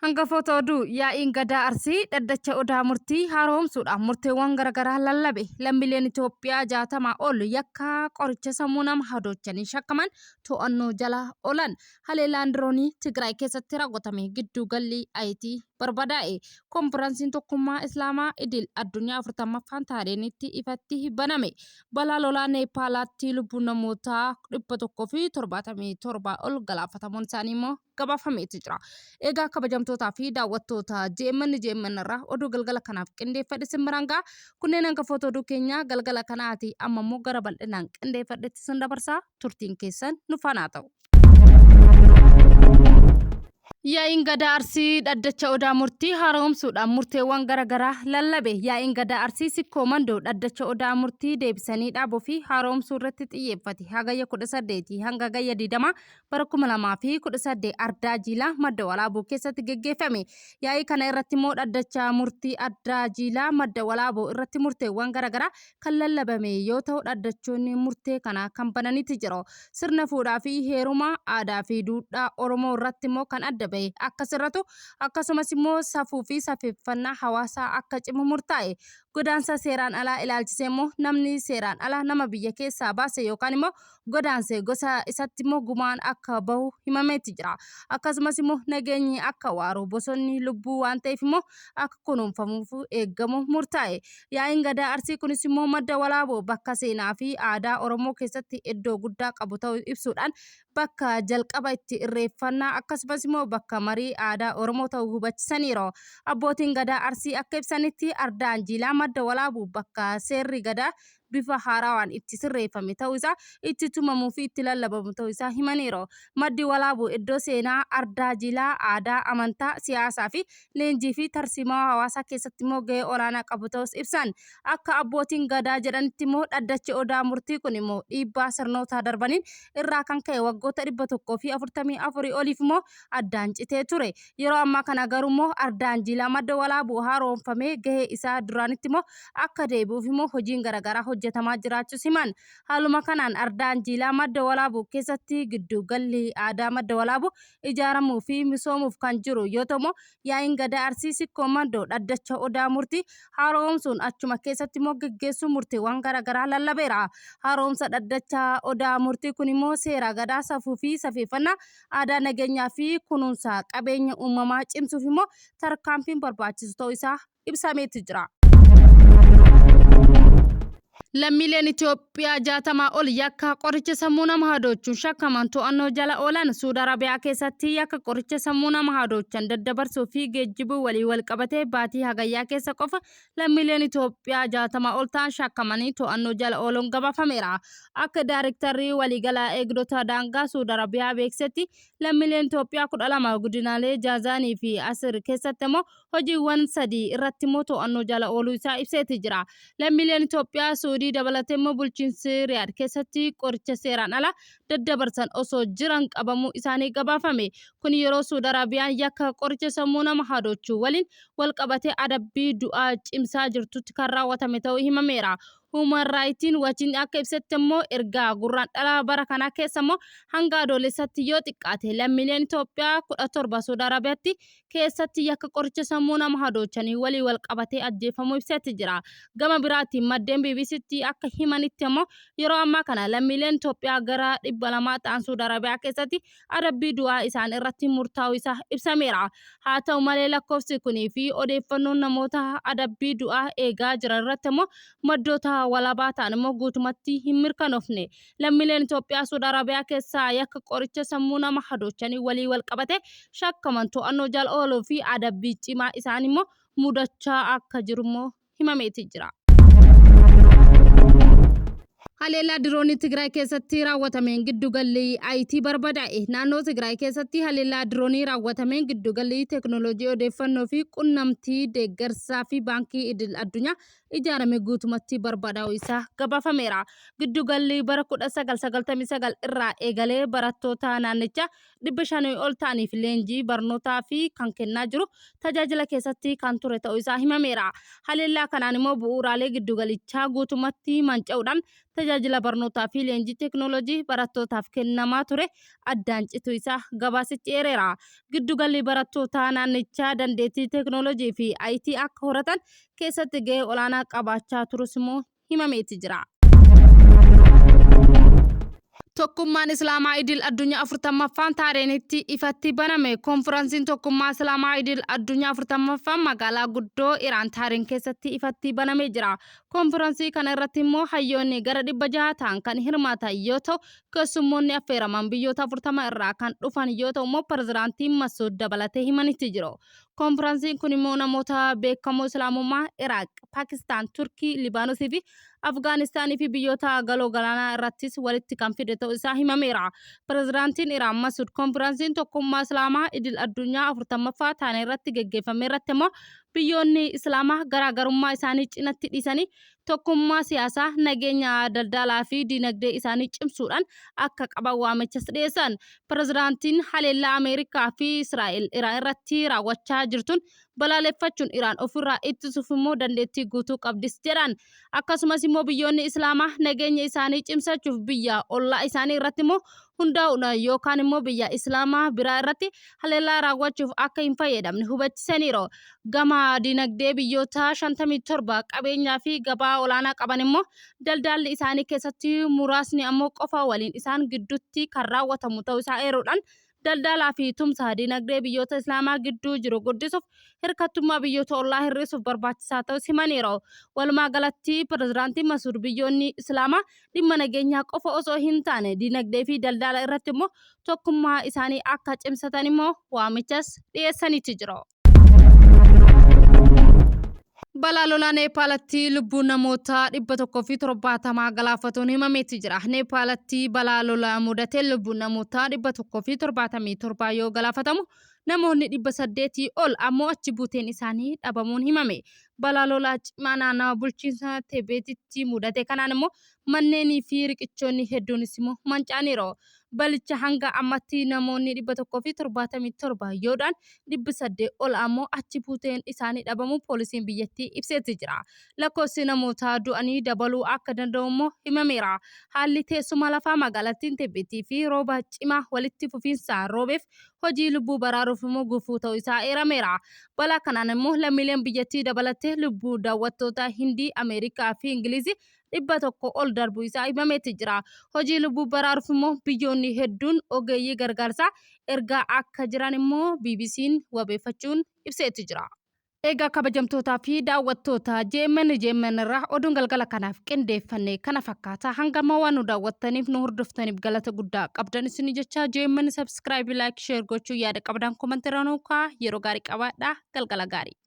Hangafoota oduu yaa'iin gadaa Arsii dhaddacha odaa murtii haaromsuudhaan murteewwan garaagaraa lallabe. Lammiileen Itoophiyaa 60 ol yakka qoricha sammuu nama hadoochanii shakkaman to'annoo jala oolan. Haleellaan diroonii Tigraay keessatti raawwatame giddu galli IT barbadaa'e. Konfiransiin tokkummaa Islaamaa idil addunyaa 40ffaan Taadeenitti ifatti baname. Balaa lolaa Neepaalaatti lubbuun namoota 177 ol galaafatamuun isaanii immoo gabaafameeti jira. Egaa kabajamtootaa fi daawwattoota JMN JMN irraa oduu galgala kanaaf qindeeffadhe isin biraan ga'a. Kunneen hangafoota oduu keenyaa galgala kanaati. Amma immoo gara bal'inaan qindeeffadhetti isin dabarsaa turtiin keessan nu faana haa ta'u. Yaa'iin Gadaa Arsii dhaddacha Odaa Murtii haaromsuudhaan murteewwan gara garaa lallabe. Yaa'iin Gadaa Arsii Sikkoo Mandoo dhaddacha Odaa Murtii deebisanii dhaabuu fi haaromsuu irratti xiyyeeffate. Hagayya 18 hanga Hagayya 20 bara 2018 Ardaa Jiilaa Madda Walaabuu keessatti geggeeffame. Yaa'ii kana irratti immoo dhaddacha murtii Ardaa Jiilaa Madda Walaabuu irratti murteewwan gara garaa kan lallabame yoo ta'u dhaddachoonni murtee kana kan bananitti jiru. Sirna fuudhaa fi heerumaa aadaa fi duudhaa Oromoo irratti immoo kan adda bahe akka sirratu akkasumas immoo safuu fi safeeffannaa hawaasaa akka cimu murtaa'e. Godaansa seeraan alaa ilaalchisee immoo namni seeraan ala nama biyya keessaa baase yookaan immoo godaanse gosa isatti immoo gumaan akka bahu himameeti jira. Akkasumas immoo nageenyi akka waaru bosonni lubbuu waan ta'eef immoo akka kunuunfamuuf eeggamu murtaa'e. Yaa'iin Gadaa Arsii kunis immoo madda walaaboo bakka seenaa fi aadaa Oromoo keessatti iddoo guddaa qabu ta'uu ibsuudhaan bakka jalqaba itti irreeffannaa akkasumas immoo bakka marii aadaa Oromoo ta'uu hubachisaniiru. Abbootiin Gadaa Arsii akka ibsanitti Ardaan Jiilaa madda walaabuu bakka seerri Gadaa bifa haarawaan itti sirreeffame ta'uu isaa itti tumamuu fi itti lallabamu ta'uu isaa himaniiru. Maddi Walaabuu iddoo seenaa, ardaa jilaa, aadaa, amantaa, siyaasaa fi leenjii fi tarsiimawaa hawaasaa keessatti immoo gahee olaanaa qabu ta'uus ibsan. Akka abbootiin Gadaa jedhanitti immoo dhaddachi Odaa Murtii kun immoo dhiibbaa sirnoota darbaniin irraa kan ka'e waggoota 144 oliif immoo addaan citee ture. Yeroo ammaa kana garuu immoo ardaan jiilaa madda walaabuu haaromfamee gahee isaa duraanitti immoo akka deebi'uuf immoo hojiin garaagaraa hojjetamaa jiraachuus himan. Haaluma kanaan ardaan jiilaa madda walaabuu keessatti giddu galli aadaa madda walaabuu ijaaramuu fi misoomuuf kan jiru yoo ta'u immoo yaa'iin gadaa Arsii Sikkoo Mandoo dhaddacha Odaa Murtii haaromsuun achuma keessatti immoo geggeessuu murtiiwwan garaagaraa lallabeera. Haaromsa dhaddacha Odaa Murtii kun immoo seera gadaa safuu fi safeeffannaa aadaa nageenyaa fi kunuunsa qabeenya uumamaa cimsuuf immoo tarkaanfiin barbaachisu ta'uu isaa ibsameeti jira. Lammiileen Itoophiyaa 60 ol yakka qoricha sammuu nama hadoochuun shakkaman to'annoo jala oolan Suud Arabiyaa keessatti yakka qoricha sammuu nama hadoochan daddabarsuu fi geejjibuu waliin walqabatee baatii hagayyaa keessa qofa lammiileen Itoophiyaa 60 ol ta'an shakkamanii to'annoo jala ooluun gabaafameera. Akka Daarektarri Waliigalaa Eegdota Daangaa Suud Arabiyaa beeksisetti lammiileen Itoophiyaa 12 godinaalee Jaazaanii fi Asir keessatti ammoo hojiiwwan sadii irratti immoo to'annoo jala ooluu isaa ibseeti jira. Lammiileen Itoophiyaa Suudii dabalatee immoo bulchiinsi Riyaad keessatti qoricha seeraan ala daddabarsan osoo jiran qabamuu isaanii gabaafame. Kun yeroo Suud Arabiyaan yakka qoricha sammuu nama hadoochuu waliin walqabatee adabbii du'aa cimsaa jirtutti kan raawwatame ta'uu himameera. Human Raayitiin Wachiin akka ibsetti immoo erga Gurraandhala bara kanaa keessa immoo hanga Adoolessatti yoo xiqqaate lammiileen Itoophiyaa 17 Suud Arabiyaatti keessatti yakka qoricha sammuu nama hadoochanii waliin walqabatee ajjeefamuu ibsetti jira. Gama biraatiin maddeen BBCtti akka himanitti ammoo yeroo ammaa kana lammiileen Itoophiyaa gara 200 ta'an Suud Arabiyaa keessatti adabbii du'aa isaan irratti murtaa'uu isaa ibsameera. Haa ta'u malee lakkoofsi kunii fi odeeffannoon namoota adabbii du'aa eegaa jiran irratti ammoo maddoota walabaa ta'an immoo guutumatti hin mirkanoofne. Lammiileen Itoophiyaa Suud Arabiyaa keessaa yakka qoricha sammuu nama hadoochanii walii walqabate shakkaman to'annoo jala ooluu fi adabbii cimaa isaan immoo mudachaa akka jiru immoo himameeti jira. Haleellaa diroonii Tigraay keessatti raawwatameen giddugalli IT barbadaa'e. Naannoo Tigraay keessatti haleellaa diroonii raawwatameen giddugalli teeknooloojii odeeffannoo fi qunnamtii deeggarsaa fi baankii idil addunyaa ijaarame guutumatti barbadaa'uu isaa gabaafameera. Giddugalli bara 1999 irraa eegalee barattoota naannichaa 500 ol ta'aniif leenjii barnootaa fi kan kennaa jiru tajaajila keessatti kan ture ta'uu isaa himameera. Haleellaa kanaan immoo bu'uuraalee giddugalichaa guutumatti manca'uudhaan tajaajila barnootaa fi leenjii teeknooloojii barattootaaf kennamaa ture addaan cituu isaa gabaasichi eereera. Giddugalli barattootaa naannichaa dandeettii teeknooloojii fi IT akka horatan keessatti gahee olaanaa qabaachaa turus immoo himameeti jira. Tokkummaan Islaamaa Idil Addunyaa 40ffaan Taareenitti ifatti baname. Konfiransiin Tokkummaa Islaamaa Idil Addunyaa 40ffaan magaalaa guddoo Iraan Taareen keessatti ifatti banamee jira. Konfiransii kana irratti immoo hayyoonni gara 600 ta'an kan hirmaatan yoo ta'u, keessummoonni affeeraman biyyoota 40 irraa kan dhufan yoo ta'u immoo pirezidaantiin Masuud dabalatee himanitti jiru. Konfiransiin kun immoo namoota beekamoo Islaamummaa Iraaq, Paakistaan, Turkii, Libaanosii fi Afgaanistaanii fi biyyoota galoo galaanaa irrattis walitti kan fide ta'uu isaa himameera. Pirezidaantiin Iraan Masuud konfiransiin tokkummaa Islaamaa idil addunyaa 40ffaa taane irratti geggeeffame irratti immoo biyyoonni Islaamaa garaagarummaa isaanii cinatti dhiisanii tokkummaa siyaasaa, nageenya daldalaa fi diinagdee isaanii cimsuudhaan akka qaban waamichas dhiyeessan. Pirezidaantiin haleellaa Ameerikaa fi Israa'el Iraan irratti raawwachaa jirtuun balaaleffachuun Iraan ofirraa ittisuuf immoo dandeettii guutuu qabdis jedhan. Akkasumas immoo biyyoonni Islaamaa nageenya isaanii cimsachuuf biyya ollaa isaanii irratti immoo hundaa'uudhaan yookaan immoo biyya Islaamaa biraa irratti haleellaa raawwachuuf akka hin fayyadamne hubachisaniiru. Gama dinagdee biyyoota 57 qabeenyaa fi gabaa olaanaa qaban immoo daldaalli isaanii keessatti muraasni ammoo qofa waliin isaan gidduutti kan raawwatamu ta'uu isaa eeruudhaan daldalaa fi tumsa dinagdee biyyoota Islaamaa gidduu jiru guddisuuf hirkattummaa biyyoota ollaa hir'isuuf barbaachisaa ta'us himaniiru. Walumaa galatti pirezidaantiin Masuud biyyoonni Islaamaa dhimma nageenyaa qofa osoo hin taane dinagdee fi daldala irratti immoo tokkummaa isaanii akka cimsatan immoo waamichas dhiyeessaniiti jiru. Balaa lolaa Neepaalatti lubbuu namoota 170 galaafatuun himameeti jira. Neepaalatti balaa lolaa mudateen lubbuun namoota 177 yoo galaafatamu namoonni 800 ol ammoo achi buuteen isaanii dhabamuun himame. Balaa lolaa cimaa naannawa bulchiinsa Tebeetitti mudate kanaan immoo manneenii fi riqichoonni hedduunis immoo manca'aniiru. Balicha hanga ammatti namoonni 177 yoo du'an 800 ol ammoo achi buuteen isaanii dhabamuu poolisiin biyyattii ibseeti jira. Lakkoofsi namoota du'anii dabaluu akka danda'u immoo himameera. Haalli teessuma lafaa magaalattiin Tibbitii fi rooba cimaa walitti fufiinsaan roobeef hojii lubbuu baraaruuf immoo gufuu ta'uu isaa eerameera. Balaa kanaan immoo lammiileen biyyattii dabalatee lubbuu daawwattoota Hindii, Ameerikaa fi Ingilizii 100 ol darbuu isaa himameeti jira. Hojii lubbuu baraaruuf immoo biyyoonni hedduun ogeeyyii gargaarsaa ergaa akka jiran immoo BBC'n wabeeffachuun ibseeti jira. Egaa kabajamtootaa fi daawwattoota JMN JMN irraa oduun galgala kanaaf qindeeffanne kana fakkaata. Hanga ammaa waan nu daawwattaniif nu hordoftaniif galata guddaa qabdan isin jecha JMN subscribe, like, share gochuu yaada qabdan komantii irra nuu kaa'aa. Yeroo gaarii qabaadhaa. Galgala gaarii.